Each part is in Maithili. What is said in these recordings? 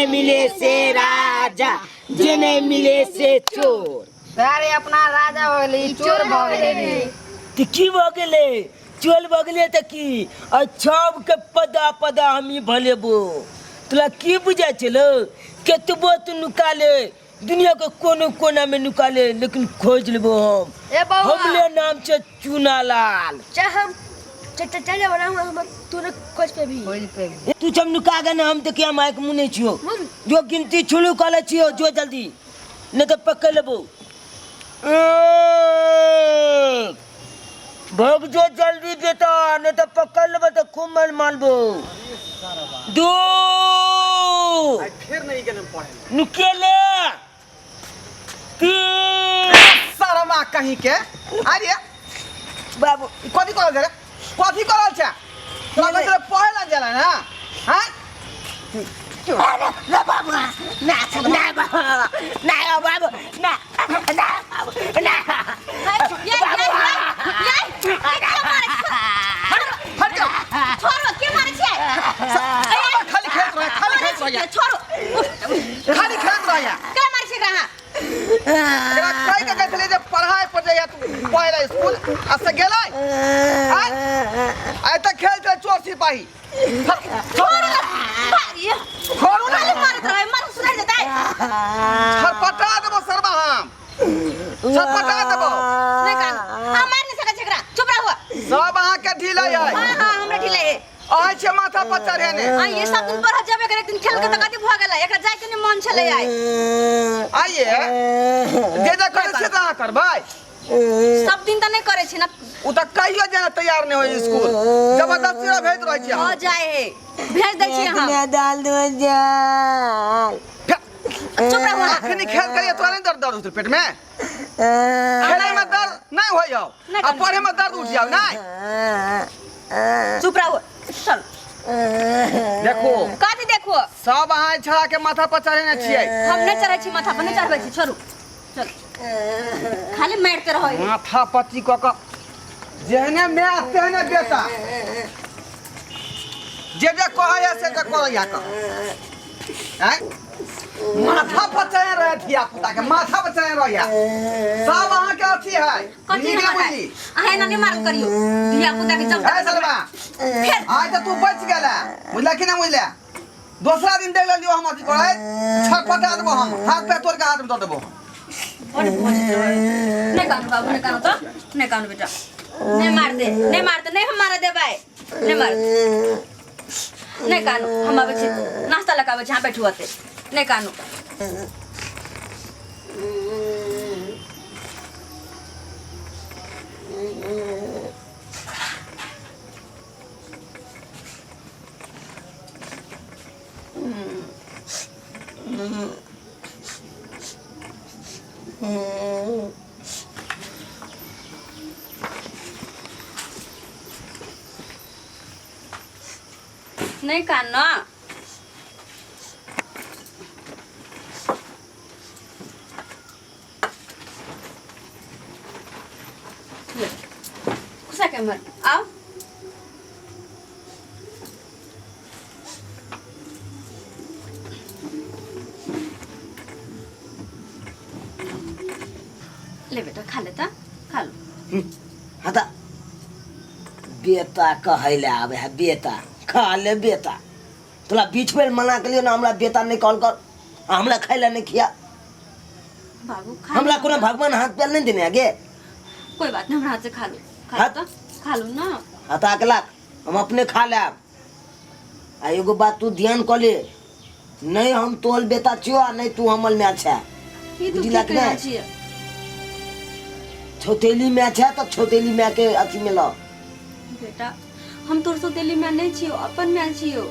मिले से राजा, जे नहीं मिले से चोर। अरे अपना राजा हो गेलै, ई चोर भऽ गेलै रे। तऽ की भऽ गेलै? चोर भऽ गेलै तऽ की? आ सबके पदा पदा हमही भलेबो। तोरा की बुझाइ छलौ? केतबो तू नुका ले, दुनिया के कोनो कोना में नुका ले, लेकिन खोज लेबो हम। ए बौआ। हमले नाम छै चूना लाल। चाहे हम चल जाबो ना, हम तू ने खोज पे भी। खोज पे भी। तू सब नुका गे ना, हम देखिए हम आँख मुँह नहीं छियो। जो गिनती शुरू कर ले छियो, जो जल्दी नहीं तो पकड़ लेबो। एक, भोग जो जल्दी बेटा, नहीं तो पकड़ लेबो तो खूब मार मारबो। दू, फिर नहीं गेलम पढ़े। नुकेले। तीन, शर्मा कहीं के। अरे बाबू, कथी करल छै रे? कथी करल छै? तोरा कहै छलै पढ़े ला गेला ना? हाँ? ना बाबू, ना ना बाबू, ना बाबू, ना ना बाबू, ना। ये ये ये ये हट जा। छोड़ो, के मारे छै? शर्मा खाली खेलत रहे, खाली खेलत रहे। छोड़ो। खाली खेलत रहे। के मारे छै एकरा? एकरा कहि के कहै छलै जे पढ़ाइ पर जइया तू पढ़े स्कूल, आ से गेलै? आँय? आइ तक खेल छलै चोर सिपाही। छोड़ो ये। छोड़ू ना। खाली मारत रहे, मारू सुधर जेतै। छरपटा देबो शर्मा, हम छरपटा देबो। नहीं कान आ मार नहीं सकै छै एकरा, चुप रहू। सब अहाँके ढीला है। हां हां, हमरा ढीले है। अहाँ छै माथा पर चढ़ेने। आ ये सब दिन पढ़ जेबे करे, एक दिन खेल के त कथी भ गेलै? एकरा जाय के नहीं मन छलै आइ। आइए जे जे करै छियै तऽ अहाँ करबै। सब दिन त नहीं करै छी ना। ओ तऽ कहियो जाय तैयार नहि होइ स्कूल, जबरदस्ती रह भेज रहै छियै। हो जाए है, भेज दै छी हम। डाल दो जाल। चुप रहू अहाँ। अखनी खेल करिए तोरा नहीं दर्द दर्द उठतौ पेट में? खेले में दर्द नहीं होइ हौ नहि आ करू। पढ़े में दर्द उठ जाओ नहीं? चुप रहू, चल। देखो। कथी देखो? सब अहाँ छड़ा के माथा पर चढ़ेने छियै। हम नहीं चढ़ै छी माथा पर, नहीं चढ़बै छी, छोड़ू, चल। खाली मारिते रहै। माथा पच्ची कऽ कऽ जेहने माय तेहने बेटा, जे जे कहैया से जे करैया कऽ। आँय? माथा पर चढ़े रहे धिया पुता के माथा पर चढ़े रहैया सब अहाँके अथी है। कथी नीक हमर है? बुझी। अहाँ एना नहि मारल करियौ धिया पुता के जब। ए सलमा, फेर आइ तऽ तू बचि गेला, बुझला कि नहि बुझला? दोसरा दिन देख लेलियो हम अथी करै छटपटा देबो हम, हाथ पैर तोड़ के हाथ में दऽ देबो हम। बड़ भजैत रहै। नहि कानू बाबू, नहि कानू तऽ नहि कानू बेटा, नहि मार दे, नहि मार दे, नहि हम मारऽ देबै, नहि मार, नहि कानू। हम आबै छी, नाश्ता लऽ कऽ आबै छी, अहाँ बैठू ओतै, नहि कानू। नहि कान ना। ले, घुसा के एम्हर आउ। ले बेटा, खा ले तऽ, खा लो। हाँ तऽ बेटा कहै लए आबै है, बेटा खा ले। बेटा तोरा बीच में मना के ना हमरा बेटा नहीं कॉल कर आ हमरा खाइ लए नहीं खिया। बाबू, खा हमरा ले। कोनो भगवान हाथ पैर नहीं देने आगे? कोई बात नहीं, हमरा हाथ से खा लो, खा लो। हाथ? तऽ खा लो ना। हता के लाख हम अपने खा लेब। आ एगो बात तू ध्यान कऽ ले, नहीं हम तोहर बेटा छियो आ नहीं तू हमर माय छै। ई तू की बुझलक कहि रहल नहि? छियै? छौतेली माय छै तऽ छौतेली माय के अथी में लऽ। बेटा, हम तोर सौतेली माय नहीं छियो, अपन माय छियो।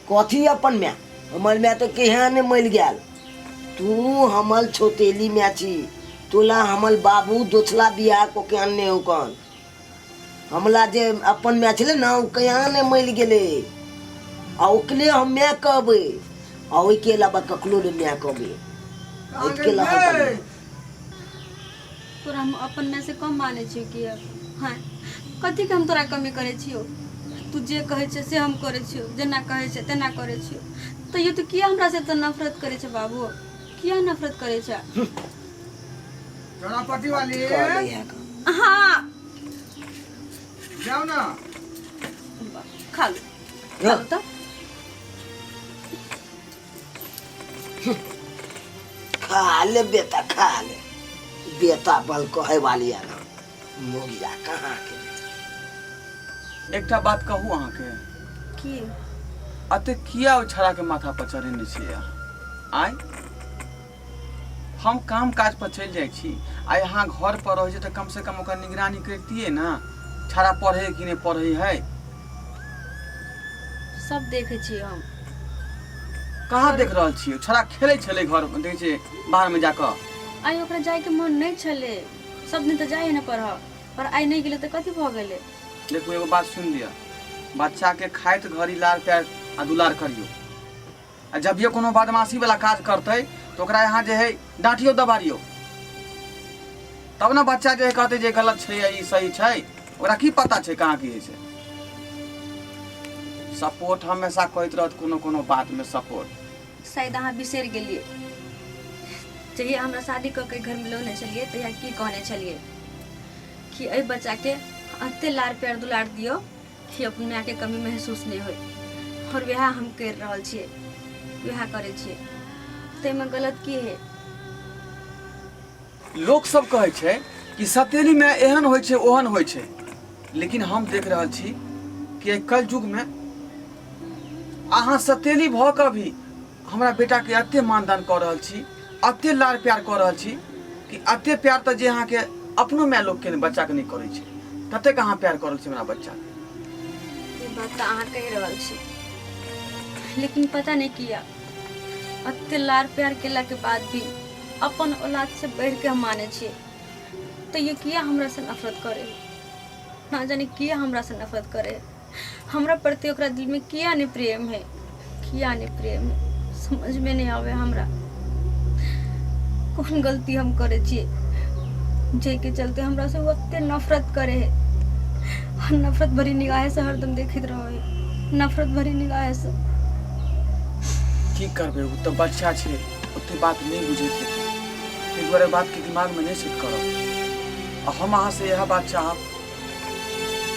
कथी अपन माय? हमर माय तऽ केहन नहि मरि गेल। तू हमर छौतेली माय छी। तोला हमर बाबू दोसरा बियाह कऽ के अनने हो कन। हमला जे अपन माय छलै ने, ओ कहाँ नहि मरि गेलै आ ओकरे हम माय कहबै आ ओहिके अलावा ककरो नहि माय कहबै। ओहिके अलावा ककरो। तोरा हम अपन माय से कम मानै छियो कि? हाँ, कथी के हम तोरा कमी करै छियो? तू जे कहै छै से हम करै छियो, जेना कहै छै तेना करै छियो। तैयो तो किया हमरा से एते नफरत करै छै बाबू किया नफरत करै छै चौरापट्टी वाली कहले है का। हाँ जाओ ना खा लो खा लो तो खा ले बेटा खा ले बेटा बल कहे वाली है ना मोगिया कहाँ के एकटा बात कहू अहाँके की अते किया ओ छड़ाके माथा पर चढ़ेने छियै अहाँ आँय हम काम काज पर चलि जाइ छी आ यहाँ घर पर रहै छै तऽ कमसँ कम ओकर निगरानी करितियै ने छड़ा पढ़ै कि नहि पढ़ै है सब देखै छियै हम कहाँ देख रहल छियै छड़ा खेलै छलै घर देखै छियै बाहरमे जाकऽ आइ ओकरा जाइके मन नहि छलै सब दिन तऽ जाइ है ने पढ़ऽ पर आइ नहि गेलै तऽ कथी भऽ गेलै देखू एगो बात सुनि लिअ बच्चाके खाइत घड़ी लाड़ प्यार आ दुलार करियौ आ जभियो कोनो बदमाशी वाला काज करतै तऽ ओकरा यहाँ जे है डाँटियो दबारियौ तब ने बच्चा जे है कहतै जे गलत छै या ई सही छै ओकरा की पता छै कहाँ की होइ छै सपोर्ट हमेशा कहैत रहत कोनो कोनो बातमे सपोर्ट शायद अहाँ बिसरि गेलियै जहिया हमरा शादी कऽ के घरमे लौने छलियै तहिया की कहने छलियै कि एहि बच्चाके एते लाड़ प्यार दुलार दियौ कि अपन मायके कमी महसूस नहि होइ आओर वएह हम करि रहल छियै वएह करै छियै ताहिमे गलत की है लोक सब कहै छै कि सतेलीमे एहन होइ छै ओहन होइ छै लेकिन हम देख रहल छी कि एहि कलयुगमे अहाँ सतेली भऽ कऽ भी हमरा बेटाके एते मानदान कऽ रहल छी एते लाड़ प्यार कऽ रहल छी कि एते प्यार तऽ जे अहाँके अपनो माय लोकके नहि बच्चाके नहि करै छै ततेक अहाँ प्यार कऽ रहल छी हमरा बच्चाके ई बात तऽ अहाँ कहि रहल छी लेकिन पता नहि किया एते लाड़ प्यार केलाके बाद भी अपन औलाद से बढ़ि के हम मानै छियै तैयो किया हमरा से नफरत करे ना जाने किया हमरा से नफरत करे हमरा प्रति ओकरा दिल में किया नहीं प्रेम है किया नहीं प्रेम है समझ में नहीं आवे हमरा कौन गलती हम करे छियै जाहिके चलते हमरा से ओते नफरत करे है और नफरत भरी निगाह से हरदम देखैत रहे है नफरत भरी निगाह से की करबै ओ तऽ बच्चा छै ओते बात नहि बुझैत हेतै ताहि दुआरे बातके दिमागमे नहि सेट करब आ हम अहाँसँ इएह बात चाहब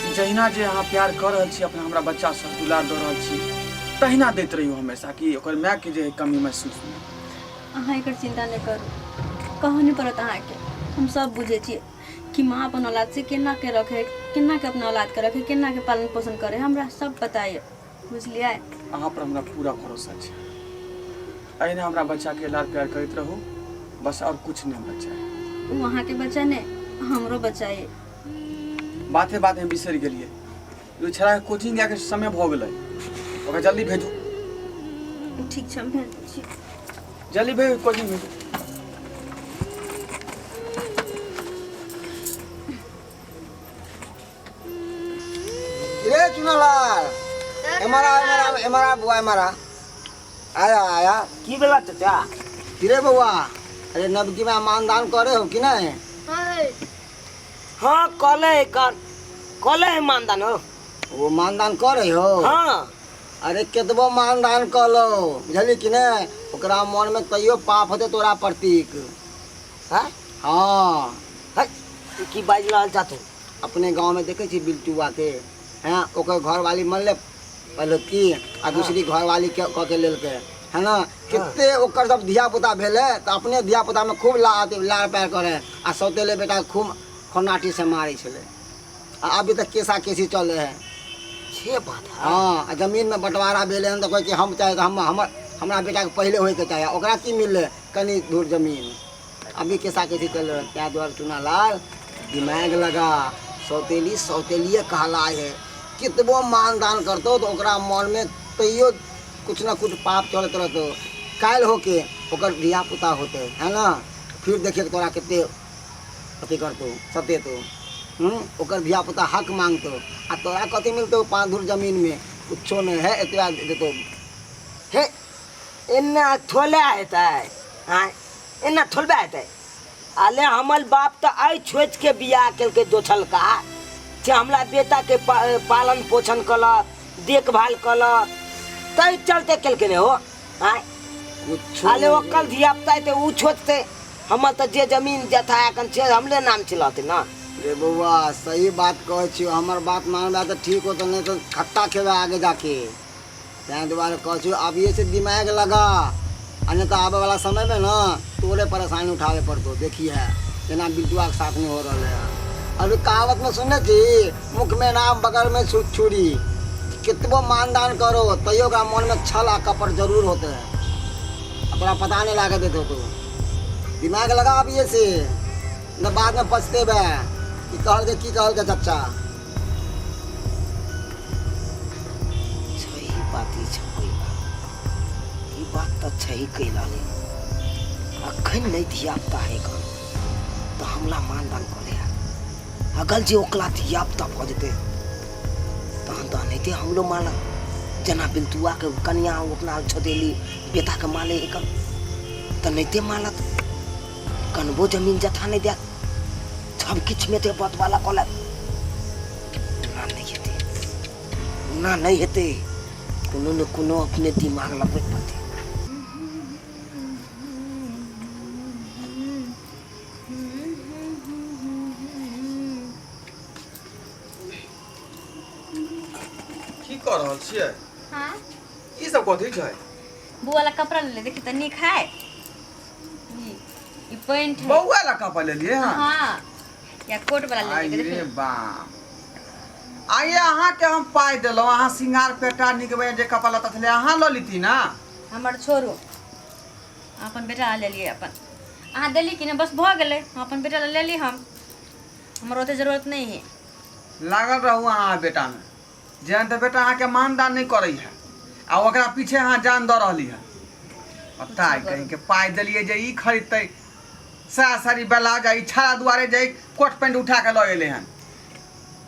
कि जहिना जे अहाँ प्यार कऽ रहल छी अपना हमरा बच्चासँ दुलार दऽ रहल छी तहिना दैत रहियौ हमेशा कि ओकर मायके जे है कमी महसूस नहि अहाँ एकर चिन्ता नहि करू कहऽ नहि पड़त अहाँके हम सब बुझै छियै कि माँ अपन औलाद से केना के रखे केना के अपना औलाद के रखे केना के पालन पोषण करे हमरा सब पता यऽ बुझलियै अहाँ पर हमरा पूरा भरोसा छै अहिना हमरा बच्चाके लाड़ प्यार करैत रहू बस आओर किछु नहि हमरा चाही ओ अहाँके बच्चा नहि हमरो बच्चा यऽ बाते बातमे बिसरि गेलियै ओ छड़ाके कोचिंग जाके समय भऽ गेलै ओकरा जल्दी भेजू ठीक छै हम भेज दै छी जल्दी भेजू कोचिंग भेजू रे चुनालाल एमारा एमारा एमारा बुआ एमारा आया आया की भेला चाचा रे बउआ अरे नवकी में मानदान करे हो कि नहीं हाँ कले है कर कले है मानदान हो वो मानदान करे हो हाँ अरे केतबो मानदान कऽ लो बुझली कि नहीं ओकरा मन में तैयो पाप होते तोरा प्रतीक हाँ हाँ है ई की बाजि रहल छा तू अपने गांव में देखे छी बिल्टुआ के हैं ओकर घरवाली मरले पहले की आ दूसरी घरवाली के कऽ के लेलकै है ना कते ओकर जब धिया पुता भेलै तऽ अपने धिया पुता में खूब ला लाड़ प्यार करे आ सौतेले बेटा खूब खोनाटी से मारै छलै आ अभी तक केसा केसी चलै है से बात है हाँ आ जमीन में बंटवारा भेलै हन तऽ कहै कि हम चाहे तऽ हम हमर हमरा बेटाके पहिले होइके चाही आ ओकरा की मिललै कनि दूर जमीन अभी केसा केसी चल रहल ताहि दुआरे चुनालाल दिमाग लगा सौतेली सौतेलिए कहलाय है कितबो मानदान करतौ तऽ ओकरा मनमे तैयो कुछ न कुछ पाप चलैत रहतौ काल्हि होके ओकर धिया पुता होतै है ना फिर देखिए तोरा कते अथी करतौ सतेतौ ओकर धिया पुता हक मांगतौ आ तोरा कथी मिलतौ पाँच धूर जमीनमे कुछो नहि है एतबा देतौ हे एना थोले हेतै आँय एना थोलबे हेतै अले हमर बाप तऽ एहि छोचके बियाह केलकै दोछलका जे हमरा बेटाके पालन पोषण कलक देखभाल कलक ताहि चलते केलकै ने हो आय कुछो अले नहि। ओकल धियापुता हेतै उ छोटतै हमर तऽ जे जमीन जथा एखन छै हमरे नाम चलतै ना। रे बौआ सही बात कहै छियौ, हमर बात मानबे तऽ ठीक होतौ, नहि तऽ खट्टा खेबै आगे जाके। ताहि दुआरे कहै छियौ अभिये से दिमाग लगा, आ नहि तऽ आबे वाला समय में ना तोरे परेशानी उठावे पड़तौ। देखिए जेना बिट्टुआ के साथ में हो रहल है। अभी कहावत में सुनने छी, मुख में नाम बगल में छुरी। कितबो मानदान करो तैयो ओकरा मन में छल आ कपट जरूर होते है, ओकरा पता नहीं लागे देते तो। दिमाग लगा अभिये से, न बाद में पछतेबे कि कहल के की कहल के चचा। सही बात ई छै कैला, ई बात तऽ सही कैला ले। अखन नहि धियापुता है कन तऽ हमला मानदान कऽ ले। अगल जे ओकला धियापुता भऽ जेतै तहन तऽ एनाहिते हमरो मानत, जेना बिलतुआके कनिया ओ अपना छदेली बेटाके माले है कन तऽ नहिते मानत, कनबो जमीन जथा नहि देत, सब किछुमे ते बतवाला कऽ लेत। ना नहि हेतै, ना नहि हेतै, कोनो ने कोनो अपने दिमाग लगबै पड़तै। की कऽ रहल छियै? हाँ। ई सब कथी छै? बौआ ला कपड़ा ले ले, देखी तऽ नीक है ई। ई पैंट है। बौआ ला कपड़ा लेलियै हँ? हाँ, या कोट वाला ले ले। आई रे देखी। बाप, आइए अहाँके हम पाइ देलहुँ, अहाँ सिंगार पेटा नीक बढ़िआँ जे कपड़ा लत्ता छलै अहाँ लऽ लीती ना। हमर छोड़ू, अपन बेटा ला लेलियै। अपन अहाँ देली कि नहि, बस भऽ गेलै। हम अपन बेटा ला लेली, हम हमर ओते जरूरत नहीं है। लागल रहू अहाँ बेटामे, जेहन तऽ बेटा अहाँके मानदान नहि करै है आ ओकरा पीछे अहाँ जान दऽ रहली है। पता है कहीं के पाइ देलियै जे ई खरीदतै साया साड़ी ब्लाउज, आ ई छाड़ा दुआरे जे कोट पैंट उठा के लऽ एलै हन।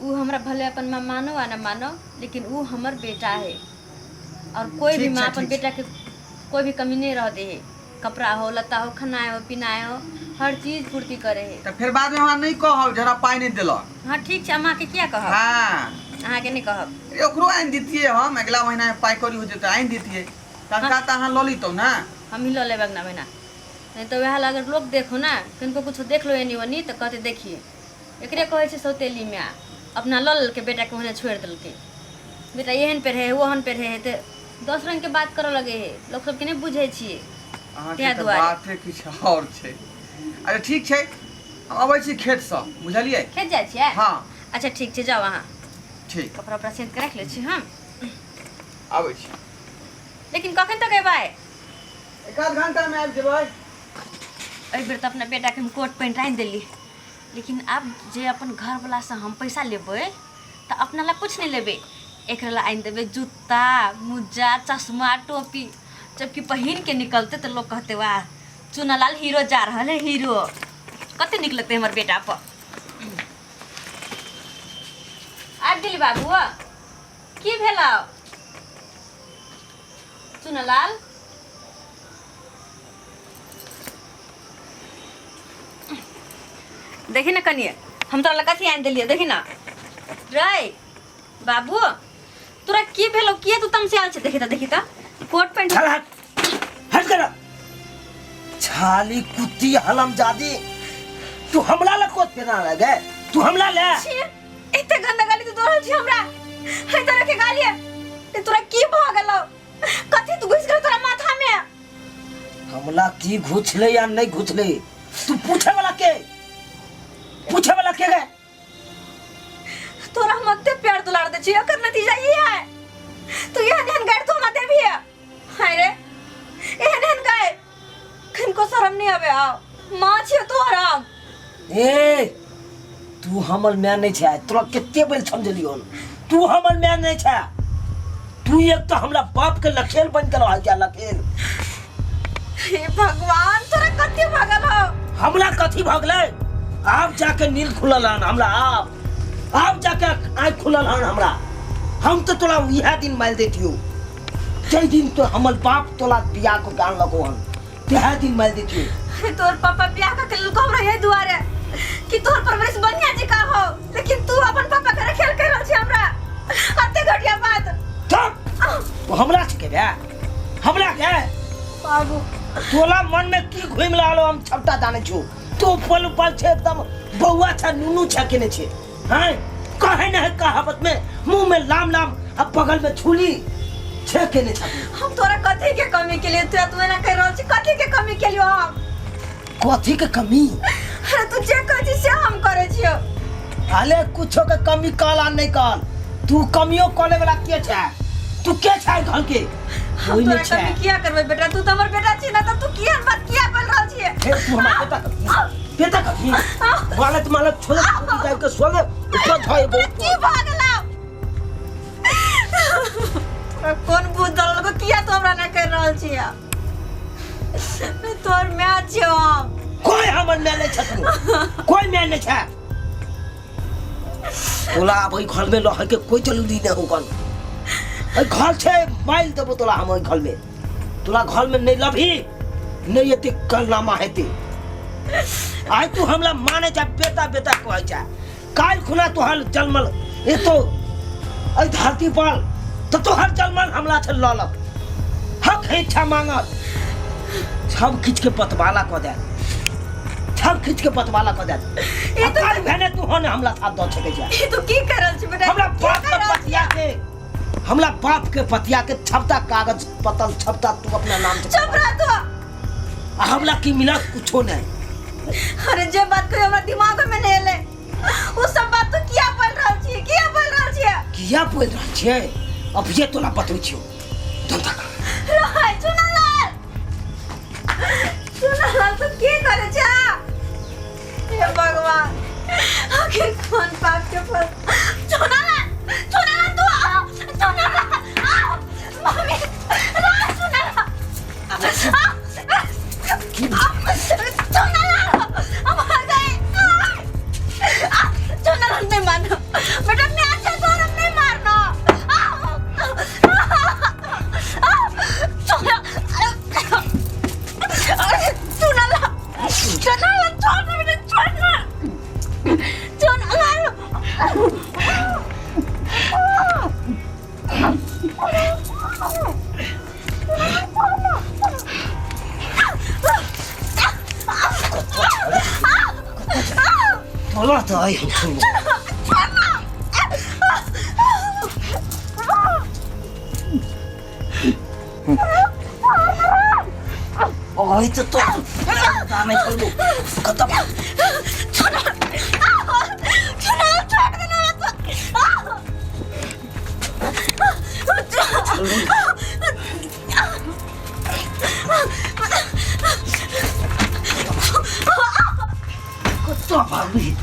उ हमरा भले अपन माँ मानो आ न मानो, लेकिन उ हमर बेटा है और कोई भी ठीक माँ छै, अपन ठीक छै। बेटा के कोई भी कमी नहीं रह दे है। कपड़ा हो, लत्ता हो, खाना हो, पीना हो, हर चीज पूर्ति करे है। तऽ फेर बादमे हमरा नहि कहब जे हमरा पाइ नहि देलक। हाँ ठीक छै, हम अहाँके किया कहब? हाँ, अहाँके नहि कहब। अरे ओकरो आनि दितियै हम, अगिला महीना पाइ कौड़ी हो जेतै आनि दितियै, तनका तऽ अहाँ लऽ लितहुँ ने। हम ही लऽ लेब अगिला महीना, नहीं तो वएह अगर लोग देखो ना, किनको कुछो देख लो एनी ओनी तऽ कहते देखिए एकरे कहै छै सौतेली माय, अपना लऽ लेलकै बेटाके ओहने छोड़ि देलकै। बेटा एहन पेढ़े है ओहन पेढ़े है तऽ 10 रंग के बात करऽ लगे है, लोक सबके नहि बुझै छियै। अहाँके ताहि तऽ दुआरे। बाते किछु आओर छै। अच्छा ठीक छै, हम अबै छी खेतसँ, बुझलियै? खेत जाइ छियै? हाँ। अच्छा ठीक छै, जाउ अहाँ। ठीक। कपड़ा उपड़ा सेट के राखि लै छी हम। आबै छी। लेकिन कखन तक अयबै? एक आध घंटामे आबि जेबै। एहि बेर तऽ अपना बेटाके हम कोट पैंट आनि देली, लेकिन आब जे अपन घरवलासँ हम पैसा लेबै तऽ अपना लए कुछ नहि लेबै, एकरा लए आनि देबै जूता मोजा चश्मा टोपी, जबकि पहिन के निकलतै तऽ लोग कहतै वाह चुनालाल हीरो जा रहल है हीरो, कते नीक लगतै हमर बेटा पर। आबि गेली बाबू, की भेलौ चुनालाल? देखी ना कनिए हम तोरा लए कथी आनि देलियै, देखी ना रे बाबू तोरा की भेलो, किया तू तमसायल छै? देखी त, देखी त कोट पैंट। चल हट हट कर छाली कुत्ती हलमजादी, तू हमला ला कोट पेना लगे, तू हमला ले। छी, एते गंदा गाली तू दऽ रहल छी हमरा, है तरह के गाली है तोरा की भऽ गेलौ, कथी तू घुसि गेलौ तोरा माथा में? हमला की घुसले या नहीं घुसले तू पूछे वाला के, पूछे वाला के गए? तोरा हम अते प्यार दुलार दे छी, एकर नतीजा ई है तू एहन एहन गारि तू हमरा देबही है। हाय रे एहन एहन गारि, किनको शरम नहीं आवे, आओ माँ छियो तोहर हम। ए तू हमर माय नहीं छै, तोरा कते बेर समझलियो, तू हमर माय नहीं छै, तू एक तो हमरा बाप के लखेल बन के रहल जा लखेल। हे भगवान तोरा कथी भगल हो? हमरा कथी भगलै? आब जाके नींद खुलल हन हमरा, आब आब जाके आँखि खुलल हन हमरा। हम तो तोरा इएह दिन मारि देतियो जै दिन तो हमर बाप तोरा बियाह को गान लगो हन, तेह दिन मारि देतियो। तोर पापा बियाह के लेल हमरा यही दुआरे कि तोहर परवरिश बढ़िया जकाँ हो, लेकिन तू अपन पापा के खेल कर रहल छी हमरा, अते घटिया बात। चुप, वो हमरा छिके बे, हमरा के बाबू तोला मन में की घुमि रहल हो, हम सबटा जानै छौ। तू पल पल छे एकदम बौआ छे, नुनू छे केने छे। हैं कहे न है कहावत में मुंह में लाम लाम आ बगल में छुली छे केने छे। हम तोरा कथी के कमी के लिए तू तू एना कहि रहल छी? कथी के कमी के लिए हम? कथी के कमी? अरे तू जे कहै छी से हम करै छियौ। अरे कुछो के कमी कहल आ नहीं कहल, तू कमियो करे वाला के छे? तू के छे घर के? हम कोई तोरा नहीं छे। कमी किया करबै बेटा? तू तऽ हमर बेटा छी ना, तऽ तू किया बात किया बोल रहल छियै? हे तू हमर बेटा कथी? बेटा कथी? मालत मालत छोड़ जाय के सोले ऊपर धोए। तोरा की भऽ गेलौ? तोरा कोन बुझ दलको? किया तू हमरा ना कहि रहल छियै? तोहर माय छियौ हम। कोई हमर माय नहीं छथुन, कोई माय नहीं छै। तोला अब एहि घर में रहे के कोई जरूरी नहीं होगन। एहि घर छै माइल देबो तोला हम एहि घर में। तोला घर में नहीं लभी नहीं एते कलनामा हेते। आइ तू हमरा माने जा बेटा बेटा कहै जा, काल्हि खुना तोहर जन्मल एतो एहि धरती पर तऽ तोहर जन्मल हमला छै ललक हक इच्छा मांगत, सब किछु के पतवाला कऽ देत, सब किछु के पतवाला कऽ देत। ई तऽ काल्हि भेने तू हन हमला साथ दऽ सकै छै। ई तू की कर रहल छी बेटा? हमरा की बाप कर के रहल पतिया के, हमरा बाप के पतिया के छपता कागज पतल छपता तू अपना नाम से। चुप रह तू। आ हमरा की मिला? कुछो नहीं। अरे जे बात कहियो हमरा दिमाग में नहीं एलै ओ सब बात तू किया बोल रहल छी? किया बोल रहल छी? किया बोल रहल छियै? अब ये तोला बतबै छियौ धंधा कर। रहै चुनालाल, चुनालाल तू की करे छा? हे भगवान, आखिर कौन पाप के फल? चुनालाल, चुनालाल तू आ, चुनालाल आ, मम्मी रह चुनालाल आ, चुनालाल हम आ गए। आ, चुनालाल नहीं मारना बेटा, मैं अच्छा तो हम नहीं मारना। आ, आ, चुना अरे चुनालाल, चुनालाल छोड़ ना बेटा, छोड़ ना चुनालाल। तोला तऽ आइ हम छोड़बो। आइ तऽ तो नहि छोड़बो कतऽ। चुनालाल छोड़ देना। कतऽ भागबही तू?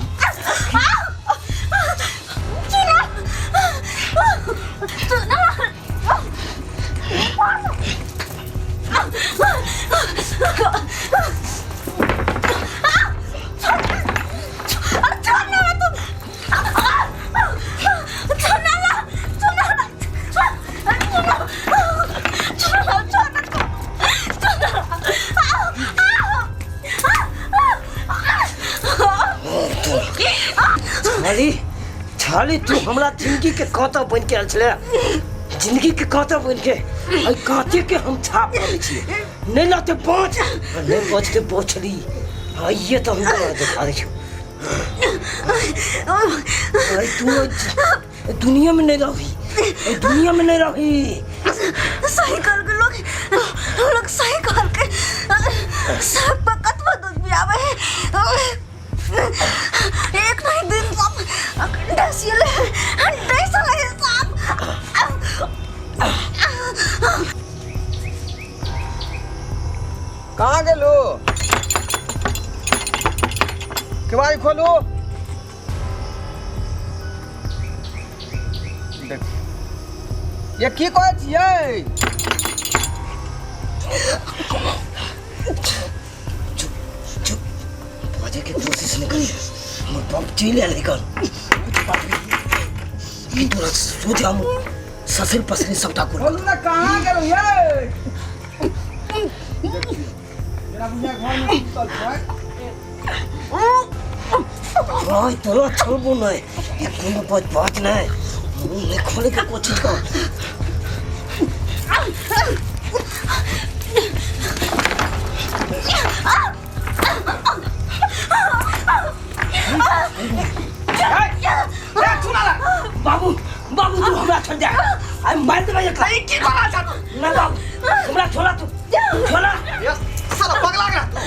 छाली छाली तू हमरा जिंदगी के कांटा बन के आयल छले, जिंदगी के कांटा बन के। एहि कांटे के हम छाप रहल छियै, नहीं लाते पाँच नहीं बचते बचली। आइए तो हम तोरा देखा दै छियौ। अरे तू एहि दुनिया में नहीं रही, एहि दुनिया में नहीं रही। सही कहलकै लोग, लोग सही कहलकै, सब पर कतबो दूध पियाबै है एक नहीं दिन सब डसिले डसले सब। कहाँ गेलू? केवाड़ी खोलू। देख ये की कहै छियै? चुप चुप, बाजे के कोशिश नहीं करी, हमर बाप चलि आयल कल। की तोरा सोच हम ससुर पसरी सबटा कुल। खोलू ना, कहाँ गेलू ये? जेना बुझाय घरमे सुतल छै। ओए तोरा छोड़बो नहीं, ये कोनो बात बात नहीं, मुंह नहीं खोले के कोशिश कर। मार देबै एकरा। ई की करा छ तू? ना बाबू, हमरा छोड़ा तू। छोड़ा। ये साला पगला गेला तू,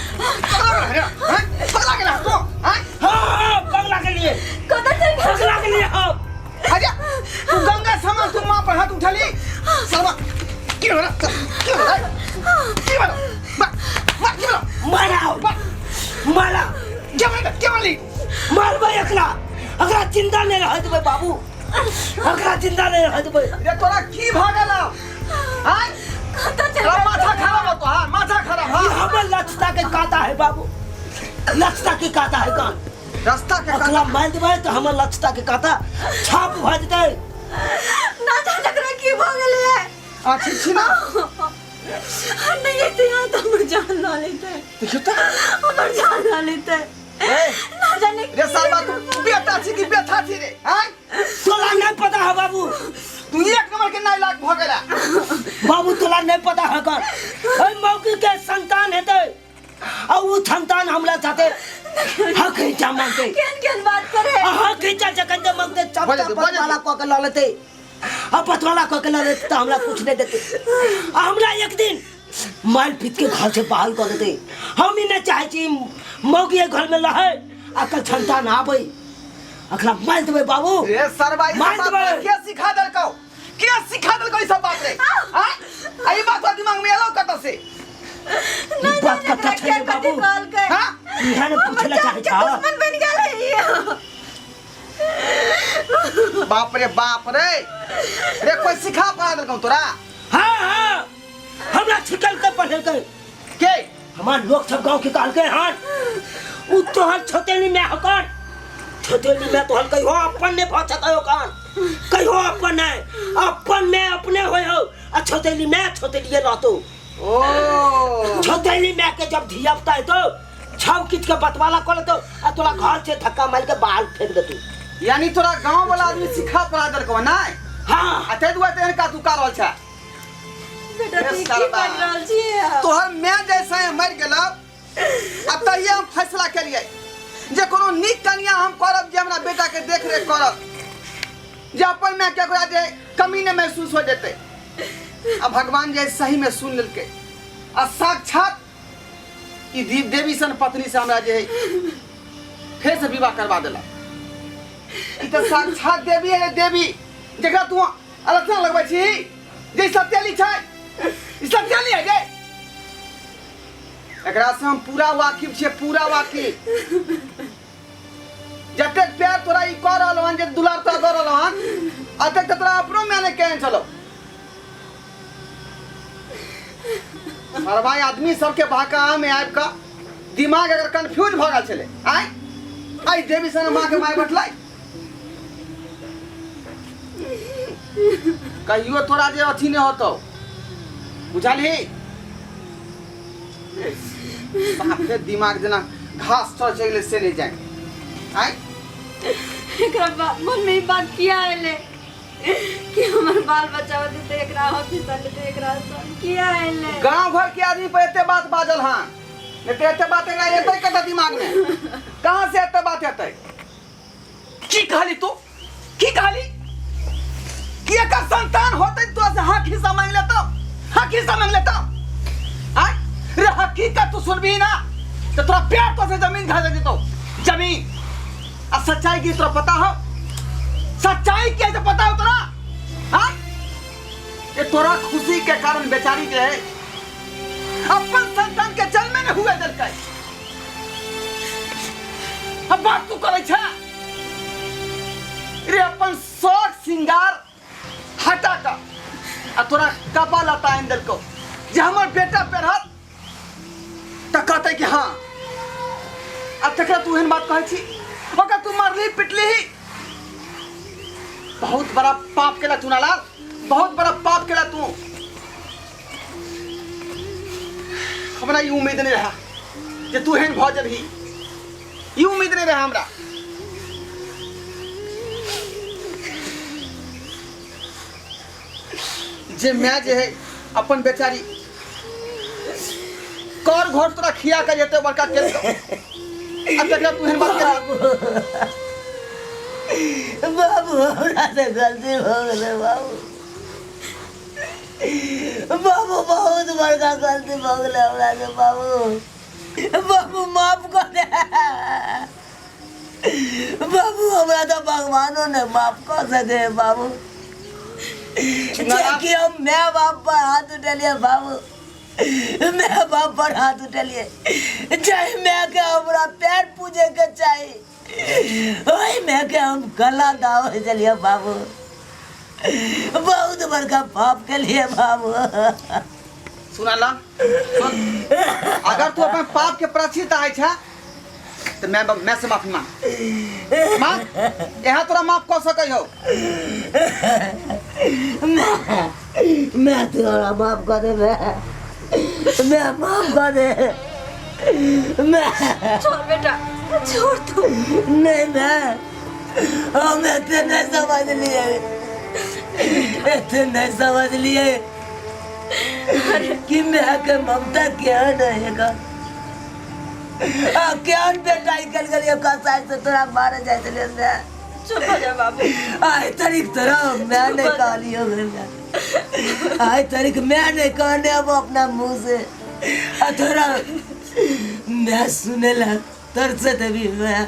पगला गेला रे, हैं? पगला गेला तू, हैं? हाँ हाँ, पगला के लिए, कतऽ चलि गेल? पगला के लिए। हाँ अरे तू गंगा समान तू माँ पर हाथ उठली साला, की होला, की होला, की होला, मार मार, की होला? मारा मारा। के मारली, के मारली? मारबै एकरा, एकरा जिंदा नहि रहऽ देबै बाबू, एकरा जिंदा नहि रहऽ देबै। रे तोरा की भऽ गेल? आय कतऽ चलि तोरा गेल? माथा खराब हो तोहार, माथा खराब। ई हाँ हमर लक्षता के काता है बाबू, लक्षता के काता है कान रास्ता के अकला मारि देबै तऽ हमर लक्षता के काता छाप भऽ जेतै। ना जाने एकरा की भऽ गेलै। आ छी छी ना। नहि एतै यहाँ तऽ हमर जान लऽ लेतै। देखियौ तऽ। हमर जान लऽ लेतै। ए ना जाने। रे साला, तू बेटा छी कि बेथा छी रे? आय तोला नहि पता है बाबू। तू एक नंबर के नाइलाज भऽ गेला बाबू, तोला नहि पता है कर एहि मौकी के संतान हेतै आ उ संतान हमरा साथे हक हिचा मांगतै। केहन केहन बात करे? आ हक हिचा जखन जे मांगतै, बजे सबटा दे, बजे दे। पतवाला कऽ के लऽ लेतै, आ पतवाला कऽ के लऽ लेतै तऽ हमरा कुछ नहि देतै, आ हमरा एक दिन मारि पीट के घर से बाहर कऽ देतै। हम ई नहि चाहै छी मौगी एहि घरमे रहै आ कल संतान आबै। अखला मारि देबै बाबू। रे सरबा, ई सब मारि बात देबै। तोरा के सिखा देलकौ? के सिखा देलकौ ई सब बात रे? आय आ ई बात तोरा दिमाग में एलौ कतऽ से? ई बात कतऽ छै रे बाबू? कहलकै हाँ इएह ने पूछै लए चाहै छह। दुश्मन बनि गेल है ई। बाप रे बाप रे, रे कोई सिखा पढ़ा देलकौ तोरा? हाँ हाँ, हमरा छिकलकै पढ़लकै। के? हमार लोग सब गांव के कहलकै हन उ तोहर छोटेली में हकन, छोटेली में तोहर कहियो अपन नहीं भऽ सकै ओकन, कहियो अपन नहीं, अपन में अपने होय हो आ छोटेली में छोटेलिए रहतो। ओ छोटेली में के जब धिया पुता हेतो, छाव किच के बतवाला कर लेतो आ तोरा घर से धक्का मार के बाहर फेंक देतो। यानी तोरा गांव वाला आदमी सिखा पढ़ा देलकौ नहीं? हाँ। आ ताहि दुआरे तेहन का तू का रहल छ? बेटा, रे तू की सरबा। बाजि रहल छियै? तोहर माय जैसे मरि गेलौ आ तहिये हम फैसला केलियै जे कोनो नीक कनिया हम करब जे हमरा बेटा के देख रेख करब, जे अपन माय के ओकरा जे कमी नहि महसूस हो जेतै। आ भगवान जे सही में सुन लेलकै आ साक्षात ई देवी सन पत्नी से हमरा जे है फेर से विवाह करवा देलक। ई तऽ साक्षात देवी है देवी, जकरा तू अलक्षण लगबै छी जे सत्यली छै, ई सत्यली है जे एकरा से हम पूरा वाकिफ छियै, पूरा वाकिफ। जतेक प्यार तोरा ई कऽ रहल हन, जे दुलार तोरा दऽ रहल हन, अतेक तऽ तोरा अपनो माय नहि केने छलौ। सरभाई, आदमी सबके भाका में आबि कऽ दिमाग अगर कंफ्यूज भऽ गेल छलै। आय आइ देवी सन माँ के माय बटलै, कहियो तोरा जे अथी नहि होतौ, बुझलही? साफे दिमाग जेना घास चढ़ चलि गेलै से नहि जाय। आय एकरा मन में ई बात किया एलै कि हमर बाल बच्चा होतै तऽ एकरा ऑफिस लेतै? एकरा संग किया एलै? गांव घर के आदमी पर एते बात बाजल हन, नहीं तो एते बात एकरा एतै कतऽ दिमाग में? कहाँ से एते बात एतै? की कहली तू? की कहली कि एकर संतान होतै तो से हक हिस्सा मांग लेतो, हक हिस्सा मांग लेतो? आय रे, हकीकत तू सुनबी ना तो तोरा प्यार तो से जमीन खा जेतो, जमीन। आ सच्चाई की तोरा पता हो? सच्चाई की है तो पता हो तोरा? हाँ, ये तोरा खुशी के कारण बेचारी के है अपन संतान के जन्म में हुए देलकै। अब बात तू करै छे रे, अपन शौक श्रृंगार हटा कऽ आ तोरा कपड़ा लत्ता आनि देलकौ जे हमर बेटा पेरहत तऽ कहतै कि हाँ। आ तकरा तू एहन बात कहै छी? ओकरा तू मारली पिटली, बहुत बड़ा पाप केला चुनालाल, बहुत बड़ा पाप केला तू। हमरा ई उम्मीद नहीं रहा जे तू एहन भऽ जेबही, ई उम्मीद नहीं रहा हमरा। जे माय जे है अपन बेचारी कर घोर तोरा खिया के जेते बड़का केल आ तकरा तू एहन बात केलही। बाबू, हमरा से गलती भऽ गेलै बाबू। बाबू बहुत बड़का गलती भऽ गेलै हमरा से बाबू। बाबू माफ कऽ दे बाबू, हमरा तऽ भगवानो ने माफ कऽ सके है बाबू, जे कि हम my बाप पर हाथ उठेलियै बाबू, my बाप पर हाथ उठेलियै। जाहि my के हमरा पैर पूजे के चाही, ओहि my के हम गला दाबै छलियै बाबू। बहुत बड़का पाप केलियै बाबू। सुना ला, सुन, अगर तू अपन पाप के प्रायश्चित आय छा तऽ मैं से माफी मांग मांग, यहाँ तोरा माफ कऽ सकै हो। मैं तोरा माफ कर दे, मैं माफ कर दे मैं। छोड़ बेटा, छोड़ तू। नहीं, मैं हम एते नहीं समझ लिए, एते नहीं समझ लिए कि मैं के ममता क्या नहीं का आ क्या बेटा निकल गई कसाई से तोरा मारे जाए चले मैं। चुप हो जा बाबू। आय तारीख तोरा मैं नहीं कहलियो, मैं आय तारीख मैं नहीं कहने अब अपना मुंह से, आ तोरा मैं सुने ला तरसे तभी। मैं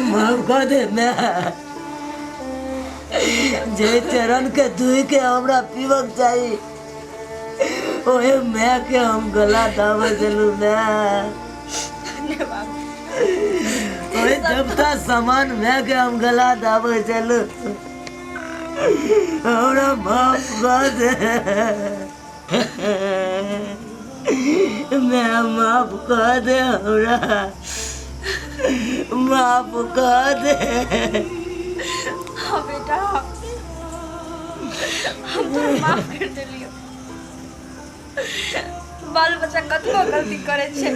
माफ कर दे मैं, जे चरण के धोई के हमरा पीबक चाही, ओहे मैं के हम गला दाबे चलू मैं। नहीं बाबू। ओहे देवता समान मैं के हम गला दाबे चलू, हमरा माफ कर दे मैं, माफ कर दे हमरा, माफ कर दे। हाँ बेटा, हम तोरा माफ कर देलियो। बाल बच्चा कतबो गलती करे छै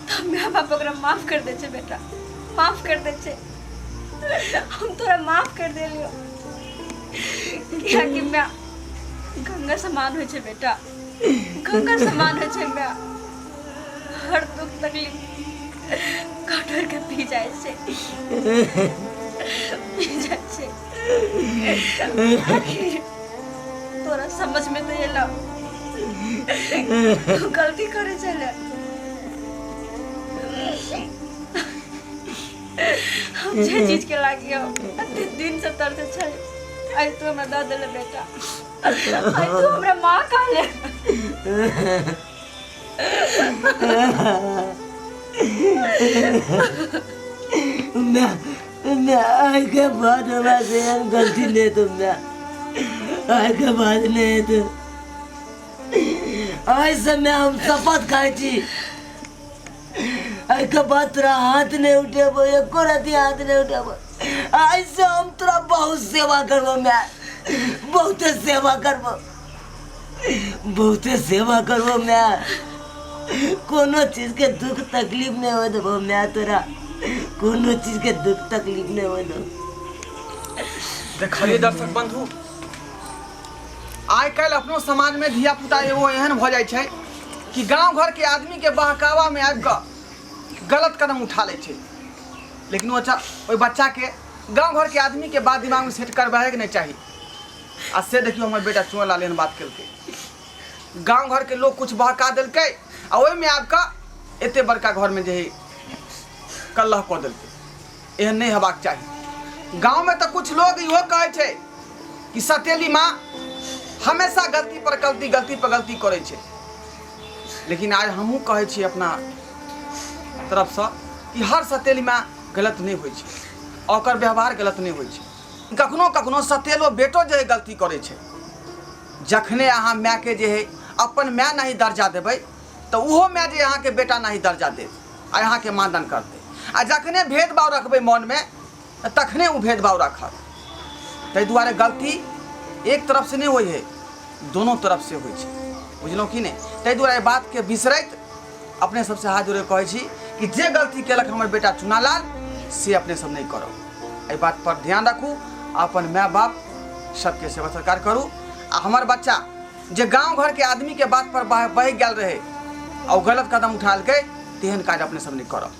तऽ my बाप ओकरा माफ कर दै छै। बेटा, माफ कर दै छै। हम तोरा माफ कर देलियो, कियाकि my Ganga समान होइ छै बेटा, गंगा समान होइ छै my. हर दुख तकलीफ कटोर के पी जाइ छै, पी जाइ छै। आखिर तोरा समझ में तो एलो, तू गलती करे छले। हम जे चीज के लागियो एते दिन से तरसे छले, आइ तू हमरा दऽ देले बेटा। आइ तू हमरा माँ कहले। मैं आय के बाद हमरा से एहन गलती नहीं तो मैं आय के बाद नहीं तो आय से मैं हम शपथ खाइ छी, आय के बाद तोरा हाथ नहीं उठेबो, एको रति हाथ नहीं उठेबो। आय से हम तोरा बहुत सेवा करबो मैं, बहुते सेवा करबो, बहुते सेवा करबो मैं। कोनो चीज के दुख तकलीफ नहीं हो देबो मैं तोरा, कोनो चीज के दुख तकलीफ नहीं हो देबो। देखलिए दर्शक बंधु, आइ काल्हि अपनो समाज में धिया पुता एगो एहन भऽ जाइ छै कि गांव घर के आदमी के बहकावा में आबि कऽ गलत कदम उठा लै छै। लेकिन ओ अच्छा ओहि बच्चा के गांव घर के आदमी के बात दिमाग में सेट करबाए के नहीं चाही। आ से देखियो हमर बेटा चुअन लाल एहन बात केलकै, गांव घर के लोग कुछ बहका देलकै आ ओहिमे आबि कऽ एते बड़का घर में जे है कलह कऽ देलकै। एहन नहीं हेबाक चाही। गांव में तऽ कुछ लोग इहो कहै छै कि सतेली माँ हमेशा गलती पर गलती, गलती पर गलती करै छै। लेकिन आज हमहूँ कहै छी अपना तरफसँ कि हर सतेली माँ गलत नहि होइ छै, ओकर व्यवहार गलत नहि होइ छै। कखनो कखनो सतेलो बेटो जे गलती करै छै, जखने अहाँ मायके जे है अपन माय नहीं दर्जा देबै तऽ ओहो माय जे अहाँके बेटा नहीं दर्जा देत आ अहाँके मानदान करतै। आ जखने भेदभाव रखबै मनमे तखने ओ भेदभाव रखत। ताहि दुआरे गलती एक तरफ से नहीं होइ है, दोनों तरफ से होइ छै, बुझलहुँ कि नहि? ताहि दुआरे बातके बिसरैत अपने सबसे हाथ जोड़े कहै छी कि जे गलती केलक हमर बेटा चुनालाल से अपने सब नहीं करब। एहि बात पर ध्यान रखू, अपन माय बाप सबके सेवा सत्कार करू। आ हमर बच्चा जे गाँव घर के आदमी के बात पर बहि गेल रहे आ ओ गलत कदम उठालकै, तेहन काज अपने सब नहीं करब।